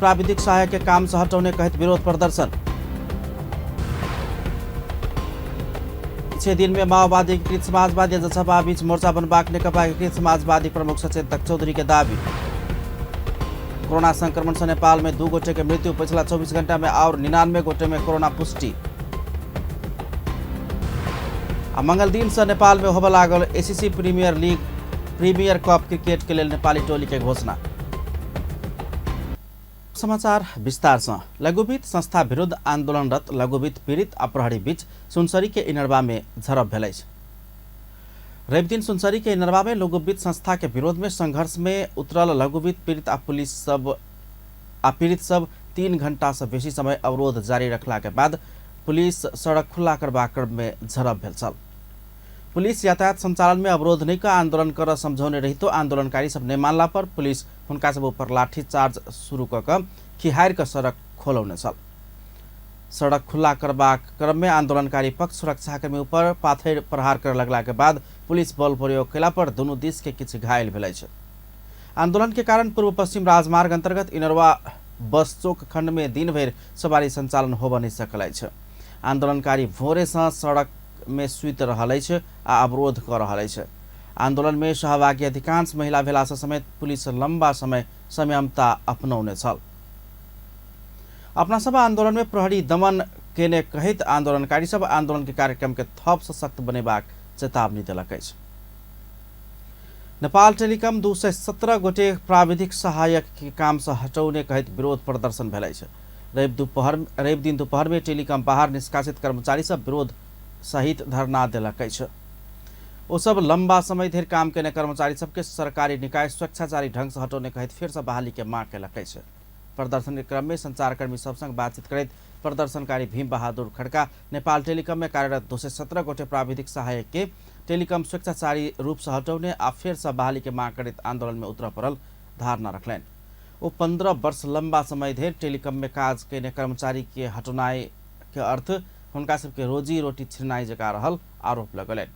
प्राविधिक सहायक के काम से हटौने कहैत विरोध प्रदर्शन। 6 दिन में माओवादी एकीकृत समाजवादी जसपा बीच मोर्चा बनबाक नेकपा एकीकृत समाजवादी प्रमुख सचेतक चौधरी के दावी। कोरोना संक्रमण से नेपाल में 2 गोटे के मृत्यु, पिछला 24 घंटा में और 99 गोटे में कोरोना पुष्टि। आ मंगल दिन से नेपाल में होबय लागल ACC premier league premier cup cricket के लेल नेपाली टोली के घोषणा। समाचार विस्तार से। लघुवित्त संस्था विरुद्ध आंदोलनरत लघुवित्त पीड़ित आ प्रहरी बीच सुनसरी के इनरवा में झड़प भेल अछि। रविदिन सुनसरी के इनरवा में लघुवित्त संस्था के विरोध में संघर्ष में उतरल लघुवित्त पीड़ित आ पुलिस सब आ पीड़ित सब 3 घंटा से बेसी समय अवरोध जारी रखला के बाद पुलिस सड़क खुला करबाक क्रम में झड़प भेल छल। पुलिस यातायात संचालन में अवरोध नहीं कर आंदोलन कर समझौने रहितो आंदोलनकारी सब नहीं मानला पर पुलिस हुनका सब ऊपर लाठी चार्ज शुरू क के खिहार के सड़क खोलौने छल। सड़क खुला करबाक क्रम में आंदोलनकारी पक्ष सुरक्षाकर्मी ऊपर पाथर प्रहार कर लगला के बाद पुलिस बल प्रयोग कयला पर दुनू दिस के किछु घायल भेल अछि। आंदोलन के कारण पूर्व पश्चिम राजमार्ग अंतर्गत इनरवा बस चौक खंड में दिन भरि सवारी संचालन होबय नहीं सकल अछि। आंदोलनकारी भोरे से सड़क में सुति रहल अछि आ अवरोध क रहल अछि। आंदोलन में सहभागी अधिकांश महिला भेला से समेत पुलिस लंबा समय संयमता अपनौने छल। अपना सब आंदोलन में प्रहरी दमन केने कहैत आंदोलनकारी सब आंदोलन के कार्यक्रम के थप सशक्त बनेबाक चेतावनी देलक अछि। नेपाल टेलिकम 217 गोटे प्राविधिक सहायक के काम से हटौने कहैत विरोध प्रदर्शन भेल अछि। रवि दिन दोपहर में टेलिकम बाहर निष्कासित कर्मचारी सब विरोध सहित धरना देलक अछि। ओ सब लंबा समय धरि काम केने कर्मचारी सबके सरकारी निकाय स्वेच्छाचारी ढंग से हटौने कहैत फेर से बहाली के मांग केलक अछि। प्रदर्शन के क्रम में संचारकर्मी सब संग बातचीत करैत प्रदर्शनकारी भीम बहादुर खड़का नेपाल टेलिकम में कार्यरत 217 गोटे प्राविधिक सहायक के टेलिकम स्वेच्छाचारी रूप से हटौने आ फेर से बहाली के मांग करैत आंदोलन में उतरय पड़ल धारणा रखलनि। ओ 15 वर्ष लंबा समय धरि टेलिकम में काज केने कर्मचारी के हटौनाइ के अर्थ हुनका सबके रोजी रोटी छिननाइ जकाँ रहल आरोप लगौलनि।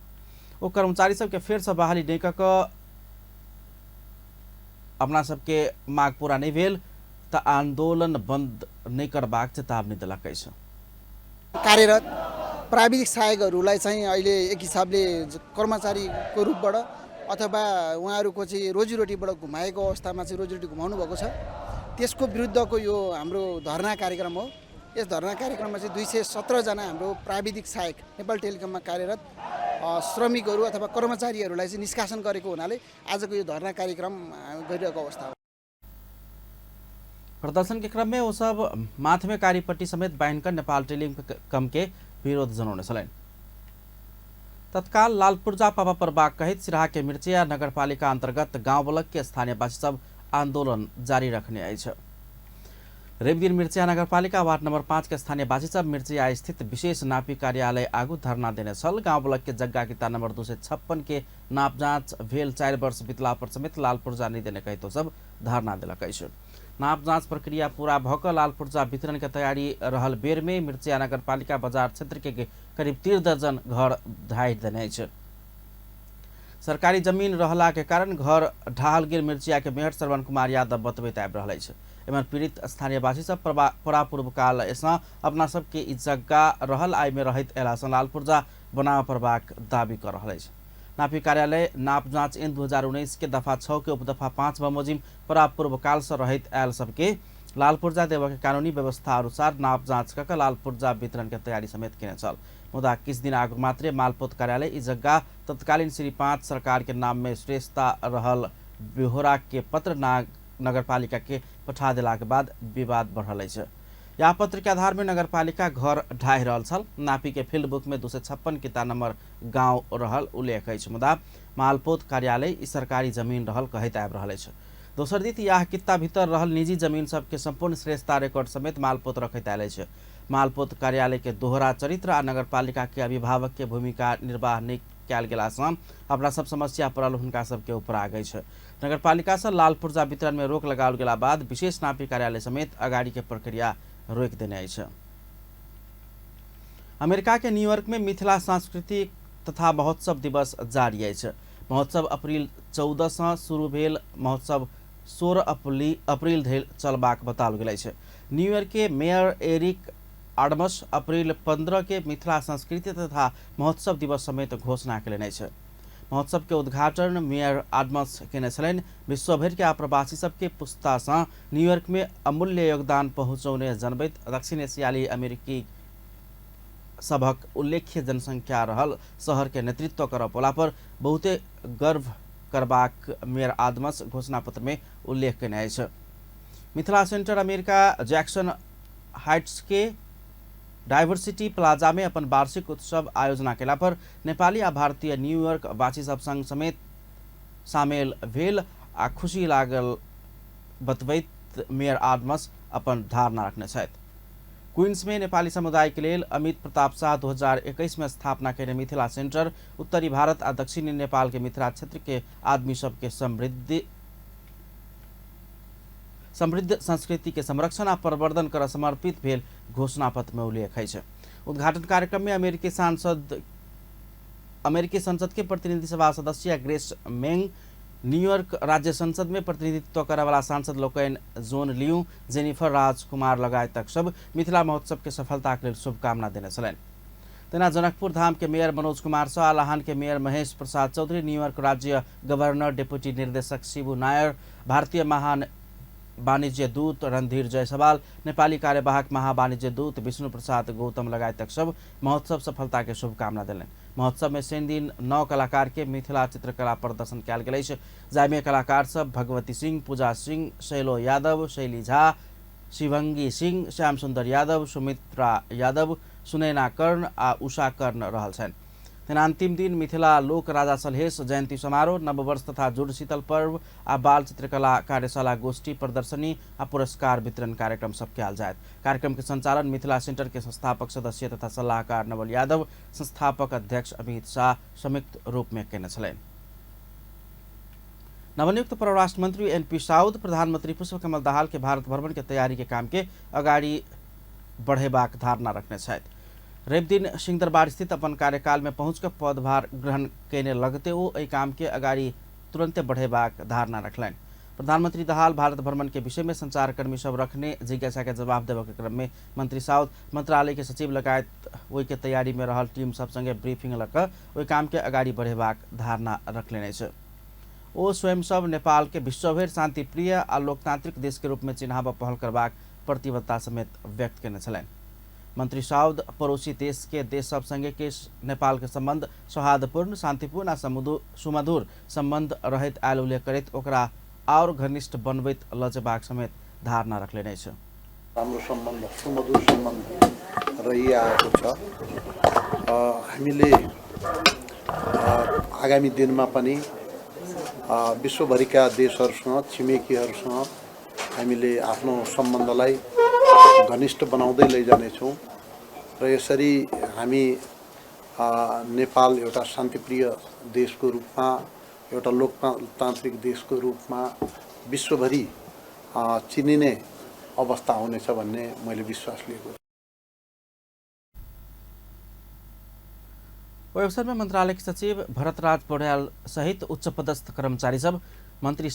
ओ कर्मचारी सबके फेर से बहाली नहि कऽ कऽ अपना सबके माग पूरा नहि भेल तऽ आंदोलन बंद नहि करबाक चेतावनी देलक अछि। कार्यरत प्राविधिक सहायकहरूलाई चाहिँ अहिले एक हिसाबले कर्मचारीको रूपबाट अथवा उहाँहरूको चाहिँ रोजीरोटीबाट घुमाएको अवस्थामा चाहिँ रोजीरोटी घुमाउनु भएको छ, त्यसको विरुद्धको यो हाम्रो धरना कार्यक्रम हो। यस धरना कार्यक्रममा चाहिँ 217 जना हाम्रो प्राविधिक सहायक नेपाल टेलिकममा कार्यरत श्रमिकहरू अथवा कर्मचारीहरूलाई चाहिँ निष्कासन गरेको हुनाले आजको यो धरना कार्यक्रम गरिरहेको अवस्था हो। प्रदर्शन के क्रम में वो सब माथ में कारी पट्टी समेत बांधकर नेपाल टेलिकम के विरोध जनौने छलनि। तत्काल लाल पुर्जा पाबा परबाक कहैत सिराहा के मिर्चिया नगरपालिका अंतर्गत गांव ब्लॉक के स्थानीयवासी सब आंदोलन जारी रखने अछि। रविदिन मिर्चिया नगरपालिका वार्ड नंबर 5 के स्थानीयवासी सब मिर्चिया स्थित विशेष नापी कार्यालय आगू धरना देने छल। गांव ब्लॉक के जग्गा किता नंबर 256 के नाप जाँच भेल 4 वर्ष बितला पर समेत लाल पुर्जा नहीं देने कहतो सब धरना देलक अछि। नाप जाँच प्रक्रिया पूरा भऽ कऽ लाल पुर्जा वितरण के तैयारी रहल बेर में मिर्चिया नगरपालिका बाजार क्षेत्र के करीब 3 दर्जन घर ढाहि देने अछि। सरकारी जमीन रहला के कारण घर ढाहल गेल मिर्चिया के मेयर श्रवण कुमार यादव बतबैत आबि रहल अछि। एम्हर पीड़ित स्थानीयवासी सब परापूर्व काल सँ अपना सबके ई जग्गा रहल आइ में रहैत अयला सँ लाल पुर्जा बनाबऽ पड़बाक दावी कऽ रहल अछि। नापी कार्यालय नाप जाँच एन 2019 के दफा 6 के उपदफा 5 बमोजिम परापूर्व काल सँ रहैत आयल सबके लाल पुर्जा देबऽ के कानूनी व्यवस्था अनुसार नाप जाँच कऽ कऽ लाल पुर्जा वितरण के तैयारी समेत केने छल। मुदा किछु दिन आगू मात्रे मालपोत कार्यालय ई जग्गा तत्कालीन श्री 5 सरकार के नाम में श्रेष्ठता रहल बेहोरा के पत्र नगरपालिका के पठा देला के बाद विवाद बढ़ल अछि। यह पत्र के आधार में नगरपालिका घर ढाहि रहल छल। नापी के फील्ड बुक में 256 किता नंबर गांव रहल उल्लेख अछि, मुदा मालपोत कार्यालय ई सरकारी जमीन रहल कहैत आबि रहल अछि। दोसर दिस यह कित्ता भीतर रहल निजी जमीन सबके संपूर्ण श्रेष्ठता रिकॉर्ड समेत मालपोत रखैत आयल अछि। मालपोत कार्यालय के दोहरा चरित्र आ नगरपालिका के अभिभावक के भूमिका निर्वाह नहि कयल गेला सँ अपना सब समस्या पड़ल हुनका सबके उपराग अछि। नगरपालिका सँ लाल पुर्जा वितरण में रोक लगाओल गेला बाद विशेष नापी कार्यालय समेत अगाड़ी के प्रक्रिया रोकि देने अछि। अमेरिका के न्यूयॉर्क में मिथिला सांस्कृतिक तथा महोत्सव दिवस जारी अछि। महोत्सव अप्रैल 14 सँ शुरू भेल। महोत्सव 16 अप्रिल धरि चलबाक बताओल गेल अछि। न्यूयॉर्क के मेयर एरिक आडम्स अप्रिल 15 के मिथिला संस्कृति तथा महोत्सव दिवस समेत घोषणा कयलनि अछि। महोत्सव के उद्घाटन मेयर आडम्स केने छलनि। विश्वभरि के आप्रवासी सबके पुस्ता सँ न्यूयॉर्क में अमूल्य योगदान पहुँचौने जनबैत दक्षिण एशियाली अमेरिकी सभक उल्लेख्य जनसंख्या रहल शहर के नेतृत्व करऽ पौला पर बहुते गर्व करबाक मेयर आडम्स घोषणा पत्र में उल्लेख केने अछि। Mithila centre America Jackson Heights के डाइवर्सिटी प्लाजा में अपन वार्षिक उत्सव आयोजना केला पर नेपाली आ भारतीय न्यूयॉर्क वासी सब संग समेत शामिल भेल आ खुशी लागल बतबैत मेयर आडम्स अपन धारणा रखने छथि। क्वींस में नेपाली समुदाय के लेल अमित प्रताप शाह 2021 में स्थापना केने मिथिला सेंटर उत्तरी भारत आ दक्षिणी नेपाल के मिथिला क्षेत्र के आदमी सबके समृद्ध संस्कृति के संरक्षण आ प्रवर्धन कर समर्पित भेल घोषणा पत्र में उल्लेख अछि। उद्घाटन कार्यक्रम में अमेरिकी संसद के प्रतिनिधि सभा सदस्य ग्रेस मेंग, न्यूयॉर्क राज्य संसद में प्रतिनिधित्व करवाला सांसद लोकनि जोन लियू, जेनिफर राजकुमार लगायतक सब मिथिला महोत्सव के सफलता के लेल शुभकामना देने छलनि। तेना जनकपुर धाम के मेयर मनोज कुमार शाह, लाहान के मेयर महेश प्रसाद चौधरी, न्यूयॉर्क राज्य गवर्नर डिप्टी निर्देशक शिबू नायर, भारतीय महान वाणिज्य दूत रणधीर जायसवाल, नेपाली कार्यवाहक महावाणिज्य दूत विष्णु प्रसाद गौतम लगायतक सब महोत्सव सफलता के शुभकामना देलनि। महोत्सव में शनि दिन 9 कलाकार के मिथिला चित्रकला प्रदर्शन कयल गेल अछि, जाहिमे कलाकार सब भगवती सिंह, पूजा सिंह, शैलो यादव, शैली झा, शिवंगी सिंह, श्याम सुंदर यादव, सुमित्रा यादव, सुनैना कर्ण आ उषा कर्ण रहल छनि। तेना अंतिम दिन मिथिला लोक राजा सलहेश जयंती समारोह, नववर्ष तथा जुड़ शीतल पर्व आ बाल चित्रकला कार्यशाला गोष्ठी प्रदर्शनी आ पुरस्कार वितरण कार्यक्रम सब कयल जायत। कार्यक्रम के संचालन मिथिला सेंटर के संस्थापक सदस्य तथा सलाहकार नवल यादव, संस्थापक अध्यक्ष अमित शाह संयुक्त रूप में केने छलनि। नवनियुक्त परराष्ट्र मंत्री एनपी साउद प्रधानमंत्री पुष्पकमल दाहाल के भारत भ्रमण के तैयारी के काम के अगाडि बढ़ेबाक धारणा रखने छथि। रविदिन सिंहदरबार स्थित अपन कार्यकाल में पहुँच कर पदभार ग्रहण केने लगते ओ एहि काम के अगाडि तुरंते बढ़ेबाक धारणा रखलनि। प्रधानमंत्री दाहाल भारत भ्रमण के विषय में संचारकर्मी सब रखने जिज्ञासा के जवाब देबय के क्रम में मंत्री साउद मंत्रालय के सचिव लगायत ओहि के तैयारी में रहल टीम सब संगे ब्रीफिंग लऽ कऽ ओहि काम के अगाडि बढ़ेबाक धारणा रखलनि अछि। ओ स्वयं सब नेपाल के विश्वभरि शांतिप्रिय आ लोकतांत्रिक देश के रूप में चिन्हाबऽ पहल करबाक प्रतिबद्धता समेत व्यक्त केने छलनि। मंत्री साउद पड़ोसी देश के देश सब संगे के नेपाल के संबंध सौहार्दपूर्ण, शांतिपूर्ण आ सुमधुर संबंध रहैत आयल उल्लेख करैत ओकरा और घनिष्ठ बनबैत लऽ जेबाक समेत धारणा रखलनि अछि। राम्रो सम्बन्ध, सुमधुर सम्बन्ध रहिआएको छ। हामीले आगामी दिनमा पनि विश्वभरिका देशहरूसँग, छिमेकीहरूसँग हामीले आफ्नो सम्बन्धलाई घनिष्ठ बनाउँदै लैजानेछौँ र यसरी हामी नेपाल एउटा शान्तिप्रिय देशको रूपमा, एउटा लोकतान्त्रिक देशको रूपमा विश्वभरि चिनिने अवस्था हुनेछ भन्ने मैले विश्वास लिएको छु। ओहि अवसर में मंत्रालय के सचिव भरतराज पौड्याल सहित उच्च पदस्थ कर्मचारी सब मंत्री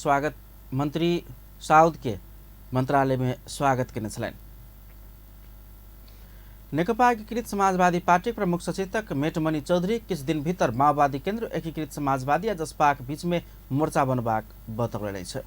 साउद के मंत्रालय में स्वागत केने छलनि। नेकपा एकीकृत समाजवादी पार्टी प्रमुख सचेतक मेटमणि चौधरी किछु दिन भीतर माओवादी केन्द्र, एकीकृत समाजवादी आ जसपाक बीच में मोर्चा बनबाक बतौलनि अछि।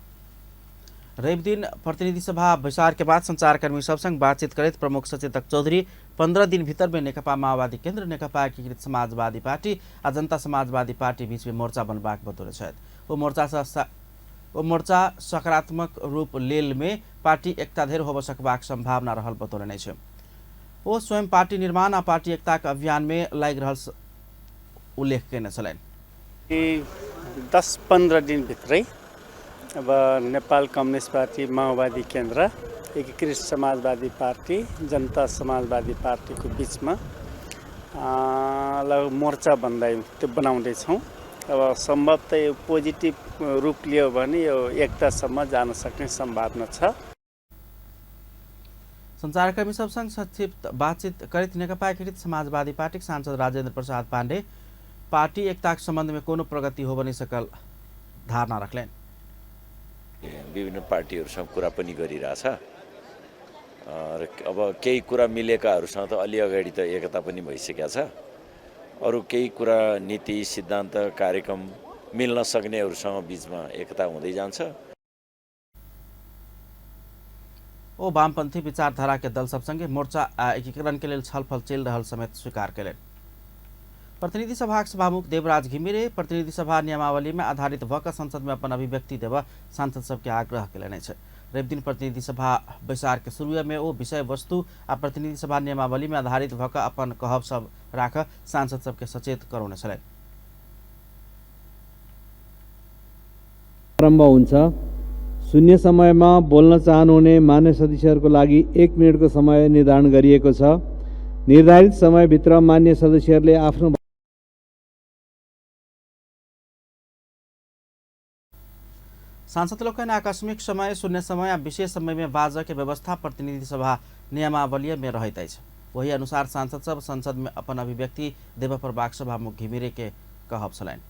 रविदिन प्रतिनिधि सभा बैसार के बाद संचारकर्मी सब संग बातचीत करैत प्रमुख सचेतक चौधरी 15 दिन भीतर में नेकपा माओवादी केन्द्र, नेकपा एकीकृत समाजवादी पार्टी आ जनता समाजवादी पार्टी बीच में मोर्चा बनबाक बतौने छथि। ओ मोर्चा सकारात्मक रूप लेल में पार्टी एकता धरि होबऽ सकबाक संभावना रहल बतौलनि अछि। ओ स्वयं पार्टी निर्माण आ पार्टी एकताक अभियान में लागि रहल उल्लेख केने छलनि। 10-15 दिन भित्रै अब नेपाल कम्युनिस्ट पार्टी, माओवादी केन्द्र, एकीकृत समाजवादी पार्टी, जनता समाजवादी पार्टीको बिचमा लगभग मोर्चा बन्दै त्यो बनाउँदैछौँ। अब सम्भवतः यो पोजिटिभ रूप लियो भने यो एकतासम्म जान सक्ने सम्भावना छ। संचारकर्मी सब संग संक्षिप्त बातचीत करैत नेकपा एकीकृत समाजवादी पार्टीक सांसद राजेन्द्र प्रसाद पाण्डे पार्टी एकताक सम्बन्ध में कोनो प्रगति होब नहि सकल धारणा रखलनि। विभिन्न पार्टीहरूसँग कुरा पनि गरिरहेछ र अब केही कुरा मिलेकाहरूसँग त अलि अगाडि त एकता पनि भइसकेको छ। अरू केही कुरा नीति सिद्धान्त कार्यक्रम मिल्न सक्नेहरूसँग बिचमा एकता हुँदै जान्छ। ओ वामपन्थी विचारधारा के दल सबसँगे मोर्चा आ एकीकरण के लेल छलफल चलि रहल समेत स्वीकार कयलनि। प्रतिनिधि सभाक सभामुख देवराज घिमिरे प्रतिनिधि सभा नियमावली में आधारित भऽ कऽ संसद में अपन अभिव्यक्ति देबऽ सांसद सबके आग्रह कयलनि अछि। रविदिन प्रतिनिधि सभा बैसार के शुरुए में ओ विषय वस्तु आ प्रतिनिधि सभा नियमावली में आधारित भऽ कऽ अपन कहब सब राख सांसद सबके सचेत करौने छलनि। प्रारम्भ हुन्छ। शून्य समयमा बोल्न चाहनुहुने मान्य सदस्यहरूको लागि 1 मिनटको समय निर्धारण गरिएको छ। निर्धारित समयभित्र मान्य सदस्यहरूले आफ्नो सांसद लोकनि आकस्मिक समय, शून्य समय आ विशेष समय में बाजऽ के व्यवस्था प्रतिनिधि सभा नियमावली में रहैत अछि। वही अनुसार सांसद सब संसद में अपन अभिव्यक्ति देबऽ पड़बाक सभामुख घिमिरे के कहब छलनि।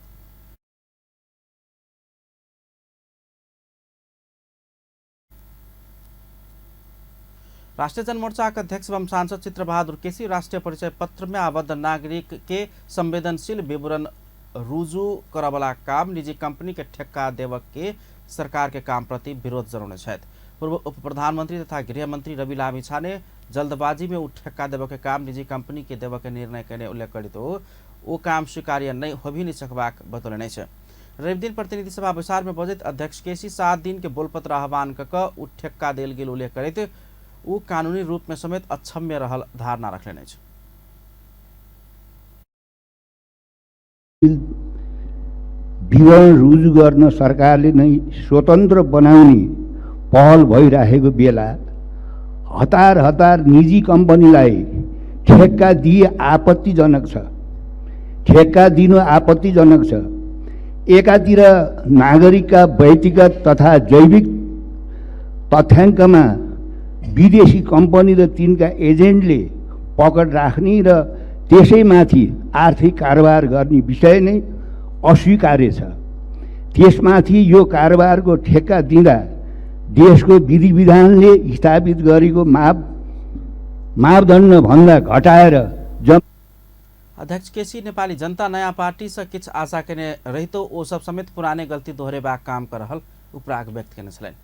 राष्ट्रिय जनमोर्चाक अध्यक्ष एवं सांसद चित्रबहादुर केसी राष्ट्रिय परिचय पत्र में आबद्ध नागरिक के संवेदनशील विवरण रुजू करवला काम निजी कंपनी के ठेक्का देवक के सरकार के काम प्रति विरोध जरौने छथि। पूर्व उप प्रधानमंत्री तथा गृहमंत्री रवि लामिछाने जल्दबाजी में उ ठेक्का देवक के काम निजी कंपनी के देवक के निर्णय कयने उल्लेख करैत ओ काम स्वीकार्य नहि होबि नहि सकबाक बतौलनि अछि। रविदिन प्रतिनिधि सभा बैसार में बजैत अध्यक्ष केसी 7 दिन के बोलपत्र आह्वान कऽ कऽ उ ठेक्का देल गेल उल्लेख करैत ओ कानूनी रूप में समेत अक्षम्य रहल धारणा रखलनि अछि। विवरण रुजु गर्न सरकारले नै स्वतन्त्र बनाउने पहल भइरहेको बेला हतार हतार निजी कम्पनीलाई ठेक्का दिए आपत्तिजनक छ। ठेक्का दिनु आपत्तिजनक छ। एकातिर नागरिकका व्यक्तिगत तथा जैविक तथ्याङ्कमा विदेशी कम्पनी र तिनका एजेन्टले पकड राख्ने र त्यसैमाथि आर्थिक कारोबार गर्ने विषय नै अस्वीकार्य छ। त्यसमाथि यो कारोबारको ठेक्का दिँदा देशको विधि विधानले स्थापित गरेको मापदण्डभन्दा घटाएर अध्यक्ष केसी नेपाली जनता नयाँ पार्टी से किछु आशा केने रहितो ओ सब समेत पुराने गलती दोहरेबाक काम कर रहल उपराग व्यक्त केने छलनि।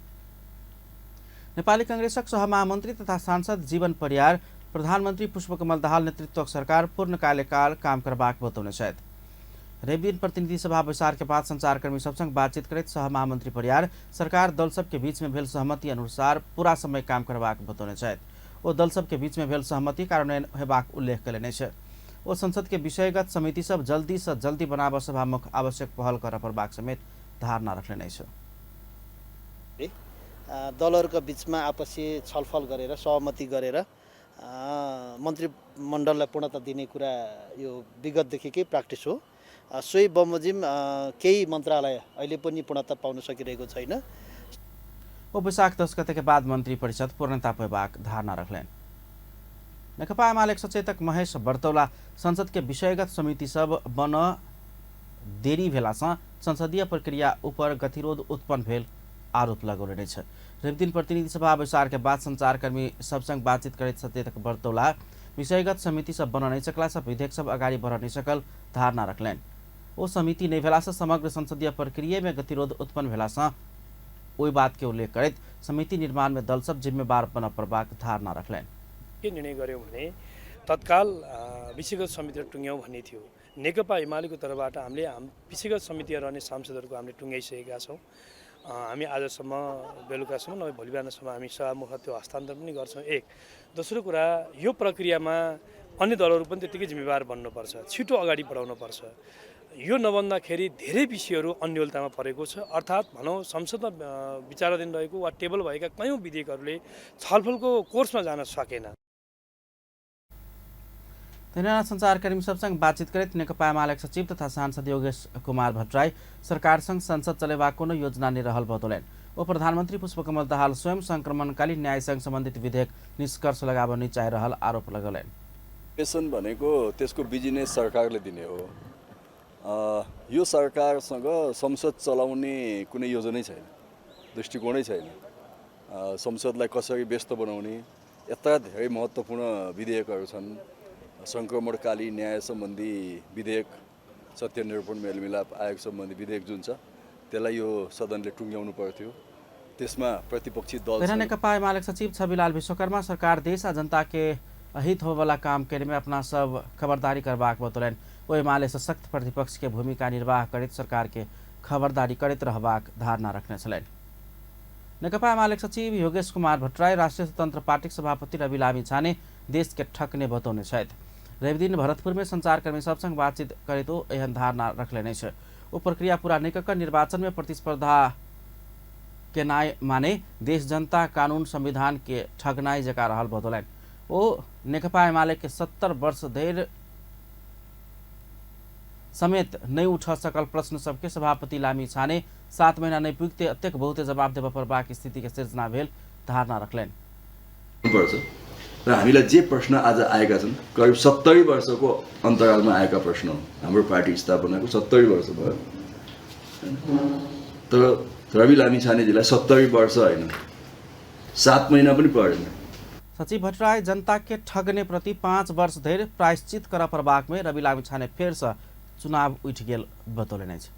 नेपाली कांग्रेसक सहमहामन्त्री तथा सांसद जीवन परियार प्रधानमन्त्री पुष्पकमल दाहाल नेतृत्वक सरकार पूर्ण कार्यकाल काम करबाक बतौने छथि। रविदिन प्रतिनिधि सभा बैसार के बाद संचारकर्मी सबसँग बातचीत करैत सहमहामन्त्री परियार सरकार दल सबके बीच में भेल सहमति अनुसार पूरा समय काम करबाक बतौने छथि। ओ दल सबके बीच में भेल सहमति कार्यान्वयन हेबाक उल्लेख कयलनि अछि। ओ संसद के विषयगत समिति सब जल्दी से जल्दी बनाबऽ सभामुख आवश्यक पहल करऽ पड़बाक समेत धारणा रखलनि अछि। दलहरूको बिचमा आपसी छलफल गरेर सहमति गरेर मन्त्रीमण्डललाई पूर्णता दिने कुरा यो विगतदेखिकै प्र्याक्टिस हो। सोही बमोजिम केही मन्त्रालय अहिले पनि पूर्णता पाउन सकिरहेको छैन। ओ वैशाख 10 गते के बाद मन्त्री परिषद पूर्णता पेबाक धारणा रखलनि। नेकपा एमाले सचेतक महेश बर्तौला संसद के विषयगत समिति सब बन देरी भेलासँ संसदीय प्रक्रिया ऊपर गतिरोध उत्पन्न भेल आरोप लगौलनि अछि। रविदिन प्रतिनिधि सभा बैसार के बाद संचारकर्मी सबसँग बातचीत करैत सचेतक बर्तौला विषयगत समिति सब बन नहि सकलासँ विधेयक सब अगाडि बढ़ नहि सकल धारणा रखलनि। ओ समिति नहि भेलासँ समग्र संसदीय प्रक्रियामे गतिरोध उत्पन्न भेलासँ ओहि बात के उल्लेख करैत समिति निर्माण में दल सब जिम्मेवार बन पड़बाक धारणा रखलनि। के निर्णय गर्यौँ भने तत्काल विषयगत समिति टुङ्ग्यौँ भन्ने थियो। नेकपा एमालेको तर्फबाट हामीले विषयगत समिति रहने सांसदहरूको हामीले टुङ्ग्याइसकेका छौँ। हामी आजसम्म बेलुकासम्म नभए भोलि बिहानसम्म हामी सभामुख त्यो हस्तान्तरण पनि गर्छौँ। एक दोस्रो कुरा, यो प्रक्रियामा अन्य दलहरू पनि त्यत्तिकै जिम्मेवार बन्नुपर्छ, छिटो अगाडि बढाउनुपर्छ। यो नबन्दाखेरि धेरै विषयहरू अन्यलतामा परेको छ। अर्थात् भनौँ संसदमा विचाराधीन रहेको वा टेबल भएका कयौँ विधेयकहरूले छलफलको कोर्समा जान सकेन। तहिना सञ्चारकर्मी सबसँग बातचीत करैत नेकपा एमालेक सचिव तथा सांसद योगेश कुमार भट्टराई सरकारसँग संसद चलेबाक कोनो योजना नहि रहल बतौलनि। ओ प्रधानमन्त्री पुष्पकमल दाहाल स्वयं संक्रमणकालीन न्यायसँग सम्बन्धित विधेयक निष्कर्ष लगाबन नहि चाहि रहल आरोप लगौलनि। पेसन भनेको त्यसको बिजनेस सरकारले दिने हो। यो सरकारसँग संसद चलाउने कुनै योजनै छैन। दृष्टिकोणै छैन। संसदलाई कसरी व्यस्त बनाउने, यत्र धेरै महत्त्वपूर्ण विधेयकहरू छन्। सङ्क्रमणकालीन न्याय सम्बन्धी विधेयक, सत्यनिरूपण मेलमिलाप आयोग सम्बन्धी विधेयक जुन छ त्यसलाई यो सदनले टुङ्ग्याउनु पर्थ्यो। त्यसमा प्रतिपक्षी दल तहिना नेकपा एमाले सचिव छविलाल विश्वकर्मा सरकार देश आ जनता के अहित होबेवाला काम करे में अपना सब खबरदारी करबाक बतौलनि। ओ एमाले सशक्त प्रतिपक्ष के भूमिका निर्वाह करैत सरकार के खबरदारी करैत रहबाक धारणा रखने छलनि। नेकपा एमाले सचिव योगेश कुमार भट्टराई राष्ट्रिय स्वतंत्र पार्टीक सभापति रवि लामिछाने देश के ठकने बतौने छथि। रविदिन भरतपुर में संचारकर्मी सब संग बातचीत करैत ओ एहन धारणा रखलनि अछि। ओ प्रक्रिया पूरा नहि कऽ निर्वाचन में प्रतिस्पर्धा केनाइ माने देश जनता कानून संविधान के ठगनाइ जकाँ रहल बतौलनि। ओ नेकपा एमाले के 70 वर्ष धरि समेत नहि उठ सकल प्रश्न सबके सभापति लामिछाने 7 महीना नहि पुगते अतेक बहुते जवाब देबऽ पड़बाक स्थिति के सिर्जना भेल धारणा रखलनि। पर्छ र हामीलाई जे प्रश्न आज आएका छन् करिब 70 वर्षको अन्तरालमा आएका प्रश्न हो। हाम्रो पार्टी स्थापनाको 70 वर्ष भयो, तर रवि लामिछानेजीलाई 70 वर्ष होइन 7 महिना पनि परेन। सचिव भट्टराई जनता के ठगने प्रति 5 वर्ष धरि प्रायश्चित करऽ पड़बाक में रवि लामिछाने फेरसँ चुनाव उठि गेल बतौलनि अछि।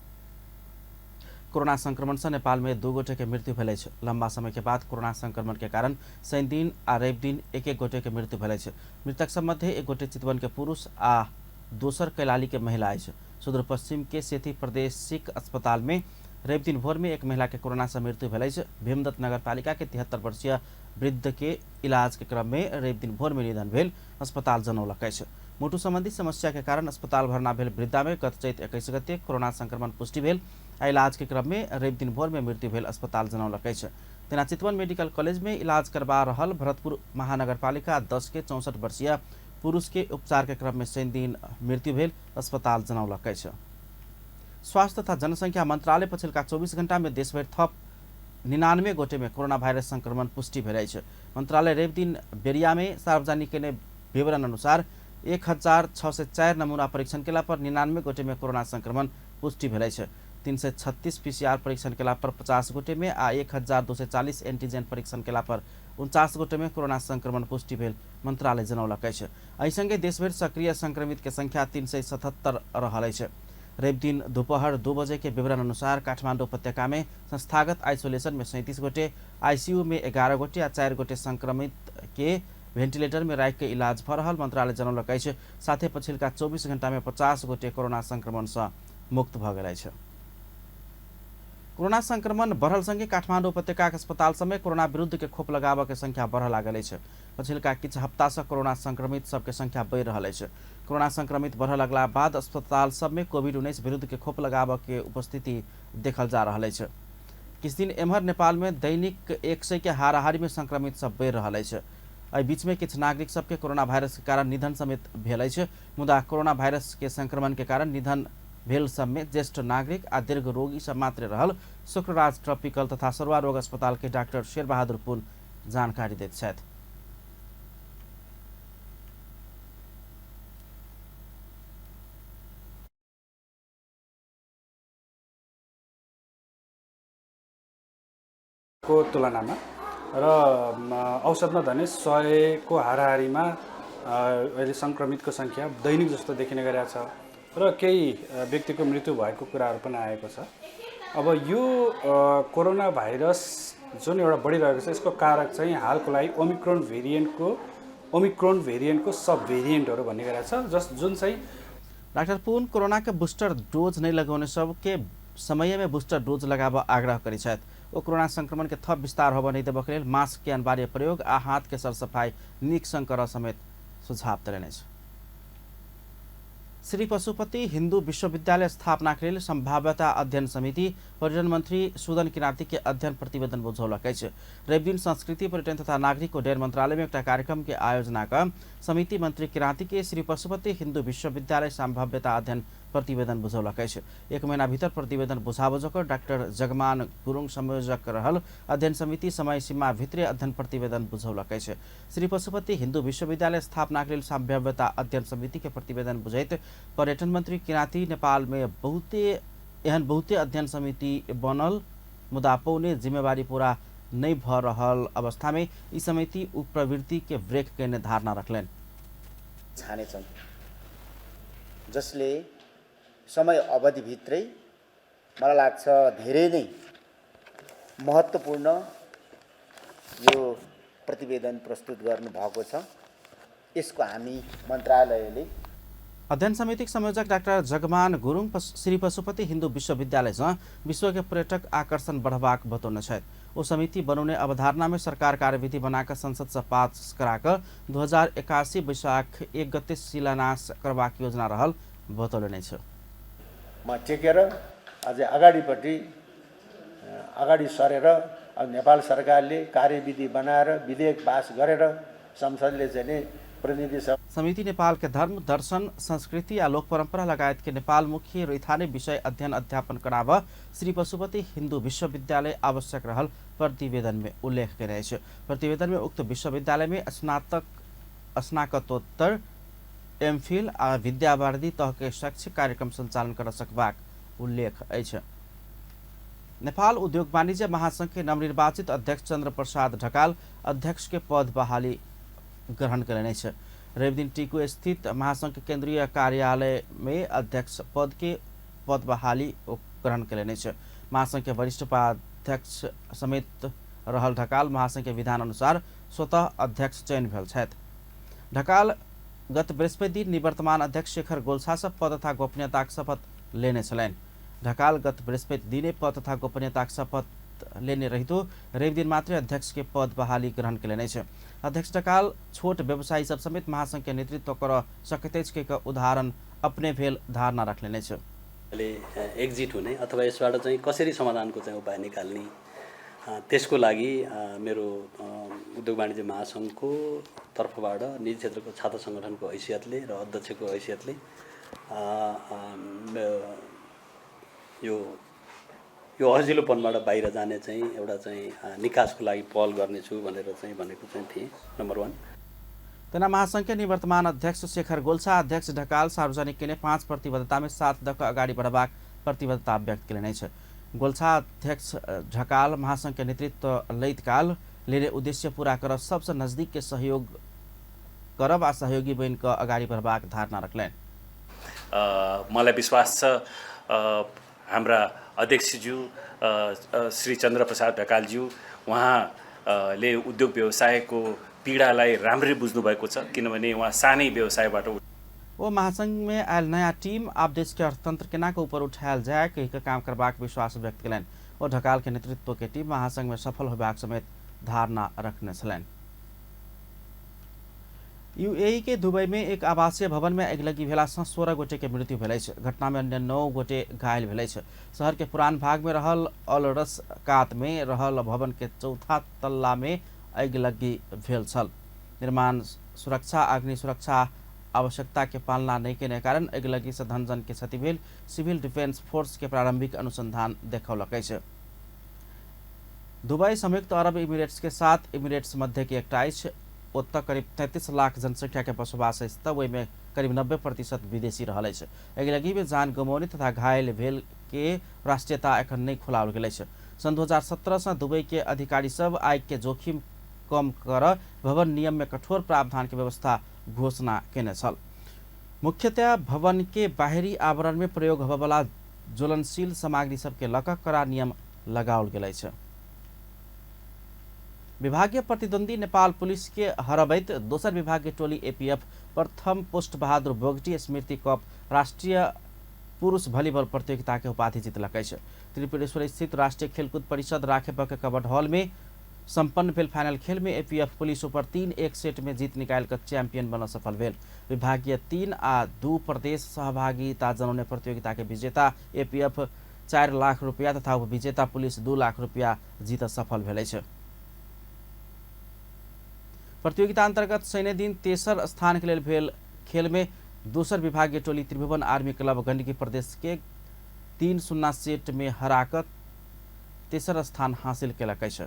कोरोना संक्रमण से नेपाल में 2 गोटे के मृत्यु भेल अछि। लंबा समय के बाद कोरोना संक्रमण के कारण शनि दिन आ रवि दिन 1-1 गोटे के मृत्यु भेल अछि। मृतक सब मध्य 1 गोटे चितवन के पुरुष आ दोसर कैलाली के महिला अछि। सुदूर पश्चिम के सेती प्रादेशिक अस्पताल में रवि दिन भोर में एक महिला के कोरोना से मृत्यु भेल अछि। भीमदत्त नगरपालिका के 73 वर्षीय वृद्ध के इलाज के क्रम में रवि दिन भोर में निधन भेल अस्पताल जनौलक अछि। मोटू संबंधी समस्या के कारण अस्पताल भर्ना भेल वृद्धा में गत चैत 21 गते कोरोना संक्रमण पुष्टि भेल आ इलाज के क्रम में रवि दिन भोर में मृत्यु भेल अस्पताल जनौलक अछि। तेना चितवन मेडिकल कॉलेज में इलाज करबा रहल भरतपुर महानगरपालिका 10 के 64 वर्षीय पुरुष के उपचार के क्रम में शनि दिन मृत्यु भेल अस्पताल जनौलक अछि। स्वास्थ्य तथा जनसंख्या मंत्रालय पछिलका 24 घंटा में देशभरि थप 99 गोटे में कोरोना वायरस संक्रमण पुष्टि भेल अछि। मंत्रालय रवि दिन बेरिया में सार्वजनिक केने विवरण अनुसार 1604 नमूना परीक्षण केला पर 99 गोटे में कोरोना संक्रमण पुष्टि भेल अछि। 336 पीसीआर परीक्षण केला पर 50 गोटे में आ 1240 एंटीजन परीक्षण केला पर 49 गोटे में कोरोना संक्रमण पुष्टि भेल मंत्रालय जनौलक अछि। एहि संगे देशभरि सक्रिय संक्रमित के संख्या 377 रहल अछि। रवि दिन दोपहर 2 बजे के विवरण अनुसार काठमाडौँ उपत्यका में संस्थागत आइसोलेशन में 37 गोटे, आईसीयू में 11 गोटे आ 4 गोटे संक्रमित के वेंटिलेटर में राखि के इलाज भऽ रहल मंत्रालय जनौलक अछि। साथे पछिलका 24 घंटा में 50 गोटे कोरोना संक्रमण से मुक्त भऽ गेल अछि। कोरोना संक्रमण बढ़ल संगे काठमाडौँ उपत्यका के अस्पताल समेत कोरोना विरुद्ध के खोप लगाबऽ के संख्या बढ़ऽ लागल अछि। पछिलका किछु हफ्ता से कोरोना संक्रमित सबके संख्या बढ़ि रहल अछि। कोरोना संक्रमित बढ़ऽ लगला बाद अस्पताल सब में कोविड-19 विरुद्ध के खोप लगाबऽ के उपस्थिति देखल जा रहल अछि। किछु दिन एम्हर नेपाल में दैनिक 100 के हाराहारी में संक्रमित सब बढ़ि रहल अछि। एहि बीच में किछु नागरिक सबके कोरोना वायरस के कारण निधन समेत भेल अछि। मुदा कोरोना वायरस के संक्रमण के कारण निधन भेल सब में ज्येष्ठ नागरिक आ दीर्घ रोगी सब मात्र रहल शुक्रराज ट्रॉपिकल तथा सरुआ रोग अस्पताल के डॉक्टर शेरबहादुर पुन जानकारी दैत छथि। को तुलनामा र औसतमा भने 100 को हाराहारीमा अहिले संक्रमितको संख्या दैनिक जस्तो देखिने गरेको छ र केही व्यक्तिको मृत्यु भएको कुराहरू पनि आएको छ। अब यो कोरोना भाइरस जुन एउटा बढिरहेको छ यसको कारक चाहिँ हालको लागि ओमिक्रोन भेरिएन्टको सब भेरिएन्टहरू भन्ने गरेको छ, जस जुन चाहिँ डाक्टर पुन कोरोना के बूस्टर डोज नहीं लगौने सबके समय में बूस्टर डोज लगाब आग्रह करै छथि। ओ कोरोना संक्रमण के थप विस्तार होबय नहि देबक लेल मास्क के अनिवार्य प्रयोग आ हाथ के सरसफाई नीक सँग करऽ समेत सुझाव देलनि अछि। श्री पशुपति हिंदू विश्वविद्यालय स्थापना के लेल संभाव्यता अध्ययन समिति पर्यटन मंत्री सुदन किराँती के अध्ययन प्रतिवेदन बुझौलक अछि। रविदिन संस्कृति पर्यटन तथा नागरिक उड्डयन मंत्रालय में एकटा कार्यक्रम के आयोजना क समिति मंत्री किराँती के श्री पशुपति हिंदू विश्वविद्यालय संभाव्यता अध्ययन प्रतिवेदन बुझौलक अछि। एक महीना भीतर प्रतिवेदन बुझाबऽ जोकर डाक्टर जगमान गुरुङ संयोजक रहल अध्ययन समिति समय सीमा भित्रे अध्ययन प्रतिवेदन बुझौलक अछि। श्री पशुपति हिंदू विश्वविद्यालय स्थापना के लेल संभाव्यता अध्ययन समिति के प्रतिवेदन बुझैत पर्यटन मंत्री किराँती नेपाल में बहुते एहन बहुते अध्ययन समिति बनल मुदा पौने जिम्मेवारी पूरा नहि भऽ रहल अवस्थामे ई समिति उ प्रवृत्ति के ब्रेक केने धारणा रखलनि। छानेछन् जसले समय अवधिभित्रै मलाई लाग्छ धेरै नै महत्त्वपूर्ण यो प्रतिवेदन प्रस्तुत गर्नुभएको छ। यसको हामी मन्त्रालयले अध्ययन समितिक संयोजक डाक्टर जगमान गुरुङ श्री पशुपति हिन्दू विश्वविद्यालयसँ विश्वके पर्यटक आकर्षण बढ़बाक बतौने छथि। ओ समिति बनौने अवधारणामे सरकार कार्यविधि बनाकऽ संसदसँ पास कराकऽ 2081 वैशाख 1 गते शिलान्यास करबाक योजना रहल बतौलनि अछि। म टेकेर अझै अगाडिपट्टि अगाडि सरेर अब नेपाल सरकारले कार्यविधि बनाएर विधेयक पास गरेर संसदले चाहिँ नि प्रतिनिधि सभा समिति नेपाल के धर्म, दर्शन, संस्कृति आ लोक परंपरा लगायत के नेपाल मुख्य रैथाने विषय अध्ययन अध्यापन कराब श्री पशुपति हिन्दू विश्वविद्यालय आवश्यक रहल प्रतिवेदन में उल्लेख केने अछि। प्रतिवेदन में उक्त विश्वविद्यालय में स्नातक, स्नातकोत्तर, एमफिल आ विद्यावारिधि तह के शैक्षिक कार्यक्रम संचालन कर सकबाक उल्लेख अछि। नेपाल उद्योग वाणिज्य महासंघ के नवनिर्वाचित अध्यक्ष चंद्र प्रसाद ढकाल अध्यक्ष के पद बहाली ग्रहण कयलनि अछि। रविदिन टीकू स्थित महासंघ के केंद्रीय कार्यालय में अध्यक्ष पद के पद बहाली ग्रहण कयलनि अछि। महासंघ के वरिष्ठ उपाध्यक्ष समेत रहल ढकाल महासंघ के विधान अनुसार स्वतः अध्यक्ष चयन भेल छथि। ढकाल गत बृहस्पति दिन निवर्तमान अध्यक्ष शेखर गोल्छासँ पद तथा गोपनीयताक शपथ लेने छलनि। ढकाल गत बृहस्पति दिने पद तथा गोपनीयताक शपथ लेने रहितो रविदिन मात्रै अध्यक्ष के पद बहाली ग्रहण कयलनि अछि। अध्यक्ष ढकाल छोट व्यवसायी सब समेत महासंघ के नेतृत्व कर सकैत अछि के उदाहरण अपने भेल धारणा रखलनि अछि। एक्जिट हुने अथवा यसबाट चाहिँ कसरी समाधानको चाहिँ उपाय निकाल्ने त्यसको लागि मेरो उद्योग वाणिज्य महासङ्घको तर्फबाट निजी क्षेत्रको छात्र सङ्गठनको हैसियतले र अध्यक्षको हैसियतले यो यो अजिलोपनबाट बाहिर जाने चाहिँ एउटा चाहिँ निकासको लागि पहल गर्नेछु भनेर चाहिँ भनेको चाहिँ थिएँ, नम्बर 1। तेना महासंघ के निवर्तमान अध्यक्ष शेखर गोल्छा अध्यक्ष ढकाल सार्वजनिक केने 5 प्रतिबद्धता में 7 दक अगाडि बढ़बाक प्रतिबद्धता व्यक्त केलनि अछि। गोल्छा अध्यक्ष ढकाल महासंघ के नेतृत्व लैत काल लेने उद्देश्य पूरा करब सबसँ नजदीक के सहयोग करब आ सहयोगी बनि कऽ अगाडि बढ़बाक धारणा रखलनि। मलाई विश्वास छ हाम्रा अध्यक्षज्यू श्री चन्द्रप्रसाद ढकालज्यू उहाँले उद्योग व्यवसायको पीडालाई राम्ररी बुझ्नुभएको छ, किनभने उहाँ सानै व्यवसायबाट ओ महासंघ में आयल नयाँ टीम आब देश के अर्थतंत्र केना के ऊपर उठायल जाय कहि के काम करबाक विश्वास व्यक्त केलनि। ओ ढकाल के नेतृत्व के टीम महासंघ में सफल होबाक समेत धारणा रखने छलनि। यूएई के दुबई में एक आवासीय भवन में अगिलगी भेलासँ 16 गोटे के मृत्यु भेल अछि। घटना में अन्य 9 गोटे घायल भेल अछि। शहर के पुरान भाग में रहल अलरस कात में रहल भवन के चौथा तल्ला में अगिलगी भेल छल। निर्माण सुरक्षा अग्नि सुरक्षा आवश्यकता के पालना नहीं केने कारण अगिलगी से धनजन के क्षति भेल सिविल डिफेंस फोर्स के प्रारंभिक अनुसंधान देखौलक अछि। दुबई संयुक्त अरब इमिरेट्स के 7 इमिरेट्स मध्य के एकटा अछि। ओतऽ करीब 33 लाख जनसंख्या के बसोबास अछि तऽ ओहिमे करीब 90% विदेशी रहल अछि। अगिलगी में जान गमौने तथा घायल भेल के राष्ट्रीयता एखन नहि खुलाओल गेल अछि। सन् 2017 सँ दुबई के अधिकारी सब आगि के जोखिम कम कर भवन नियम में कठोर प्रावधान के व्यवस्था घोषणा केने छल। मुख्यतया भवन के बाहरी आवरण में प्रयोग होबयवला ज्वलनशील सामग्री सबके लऽ कऽ कड़ा नियम लगाओल गेल अछि। विभागीय प्रतिद्वंदी नेपाल पुलिस के हरबैत दोसर विभागीय टोली एपीएफ प्रथम पोस्ट बहादुर बोगटी स्मृति कप राष्ट्रीय पुरुष भलीबॉल प्रतियोगिता के उपाधि जीतलक अछि। त्रिपुरेश्वर स्थित राष्ट्रीय खेलकूद परिषद राखेपक कबड हॉल में सम्पन्न भेल फाइनल खेल में एपीएफ पुलिस ऊपर 3-1 सेट में जीत निकालि कऽ चैंपियन बनल सफल भेल। विभागीय 3 आ 2 प्रदेश सहभागिता जनौने प्रतियोगिता के विजेता एपीएफ 4 लाख रुपया तथा उपविजेता पुलिस 2 लाख रुपया जीत सफल भेल अछि। प्रतियोगिता अंतर्गत शनि दिन तेसर स्थान के लेल भेल खेल में दोसर विभागीय टोली त्रिभुवन आर्मी क्लब गंडकी प्रदेश के 3-0 सेट में हराकर तेसर स्थान हासिल केलक अछि।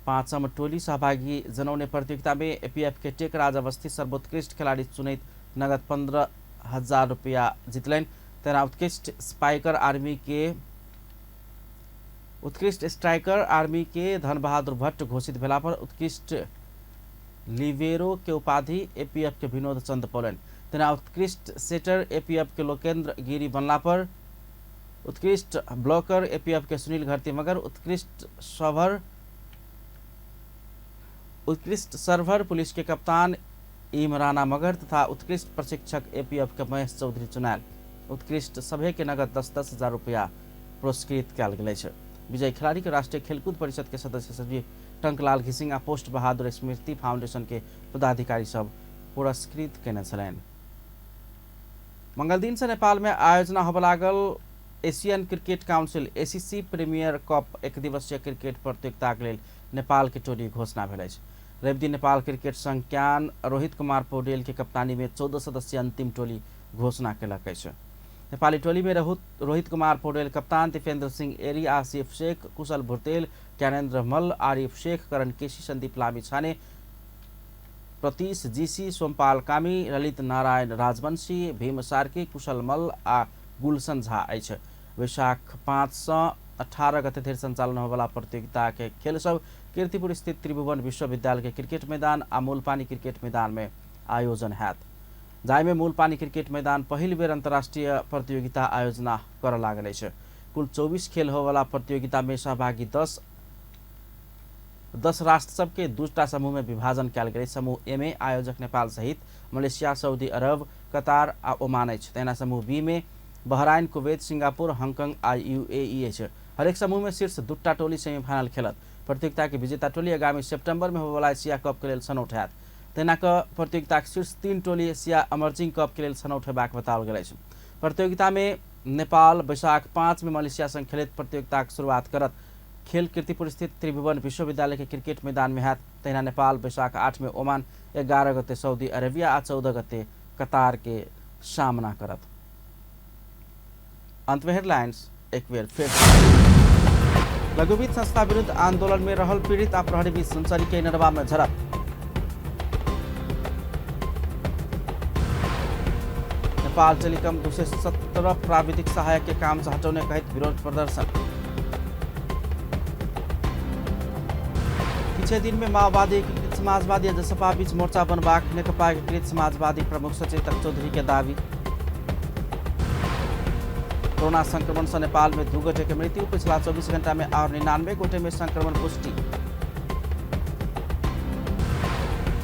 पाँचम टोली सहभागी जनौने प्रतियोगिता में एपीएफ के टेकराज अवस्थी सर्वोत्कृष्ट खिलाड़ी चुनैत नगद 15,000 रुपया जितलनि। तेना उत्कृष्ट स्पाइकर आर्मी के उत्कृष्ट स्ट्राइकर आर्मी के धनबहादुर भट्ट घोषित भेला पर उत्कृष्ट लिबेरो के उपाधि एपीएफ के विनोद चंद पौलनि। तेना उत्कृष्ट सेटर एपीएफ के लोकेन्द्र गिरी बनला पर उत्कृष्ट ब्लॉकर एपीएफ के सुनील घरती मगर, उत्कृष्ट सर्वर पुलिस के कप्तान इमराना मगर तथा उत्कृष्ट प्रशिक्षक एपीएफ के महेश चौधरी चुनायल। उत्कृष्ट सभे के नगद 10-10 हजार रुपया पुरस्कृत कयल गेल अछि। विजयी खिलाड़ी के राष्ट्रीय खेलकूद परिषद के सदस्य सचिव टंकलाल घिसिंग आ पोस्ट बहादुर स्मृति फाउंडेशन के पदाधिकारी सब पुरस्कृत केने छलनि। मंगल दिन से नेपाल में आयोजना होबय लागल Asian cricket council ACC premier cup एक दिवसीय क्रिकेट प्रतियोगिता के लेल नेपाल के टोली घोषणा भेल अछि। रविदिन नेपाल क्रिकेट संघ क्यान रोहित कुमार पौडेल के कप्तानी में 14 सदस्यीय अंतिम टोली घोषणा केलक अछि। नेपाली टोली में रोहित कुमार पौडेल कप्तान, दीपेंद्र सिंह एरी, आसिफ शेख, कुशल भुर्तेल, ज्ञानेन्द्र मल्ल, आरिफ शेख, करण केसी, संदीप लामिछाने, प्रतीश जीसी, सोमपाल कामी, ललित नारायण राजवंशी, भीम सार्की, कुशल मल्ल आ गुलशन झा अछि। वैशाख 5 से 18 गते धरि संचालन होबयवला प्रतियोगिता के खेल सब कीर्तिपुर स्थित त्रिभुवन विश्वविद्यालय के क्रिकेट मैदान आ मूलपानी क्रिकेट मैदान में आयोजन हैत, जाहिमे मूलपानी क्रिकेट मैदान पहिल बेर अंतर्राष्ट्रीय प्रतियोगिता आयोजना करऽ लागल अछि। कुल 24 खेल होबयवला प्रतियोगिता में सहभागी 10 राष्ट्र सबके 2टा समूह में विभाजन कयल गेल। समूह ए में आयोजक नेपाल सहित मलेशिया, सऊदी अरब, कतार आ ओमान अछि। तहिना समूह बी में बहराइन, कुवैत, सिंगापुर, हांगकांग आ यूएई अछि। हरेक समूह में शीर्ष 2टा टोली सेमीफाइनल खेलत। प्रतियोगिता के विजेता टोली आगामी सितंबर में होबयवला एशिया कप के लेल छनौट हैत। तहिना क प्रतियोगिता के शीर्ष 3 टोली एशिया इमर्जिंग कप के लेल छनौट हेबाक बताओल गेल अछि। प्रतियोगिता में नेपाल वैशाख 5 में मलेशिया संग खेलैत प्रतियोगिता के शुरुआत करत। खेल कीर्तिपुर स्थित त्रिभुवन विश्वविद्यालय के क्रिकेट मैदान में हैत। तहिना नेपाल वैशाख 8 में ओमान, 11 गते सऊदी अरेबिया आ 14 गते कतार के सामना करत। अंत में हेडलाइंस एक बेर फिर। लघुवित्त संस्था विरुद्ध आंदोलन में रहल पीड़ित आ प्रहरी बीच सुनसरी के इनरवा में झड़प। नेपाल टेलीकॉम 217 प्राविधिक सहायक के काम से हटौने कहैत विरोध प्रदर्शन। किछे दिन में माओवादी एकीकृत समाजवादी आ जसपा बीच मोर्चा बनबाक नेकपा एकीकृत समाजवादी प्रमुख सचेतक चौधरी के दावी। कोरोना संक्रमण से नेपाल में 2 गोटे के मृत्यु, पिछला 24 घंटा में और 99 गोटे में संक्रमण पुष्टि।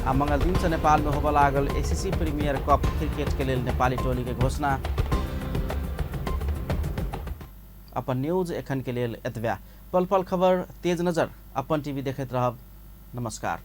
आ मंगल दिन से नेपाल में होबय लागल एसीसी प्रीमियर कप क्रिकेट के लेल नेपाली टोली के घोषणा। अपन न्यूज एखन के लेल एतबे। पल पल खबर तेज नजर अपन टीवी देखैत रहब। नमस्कार।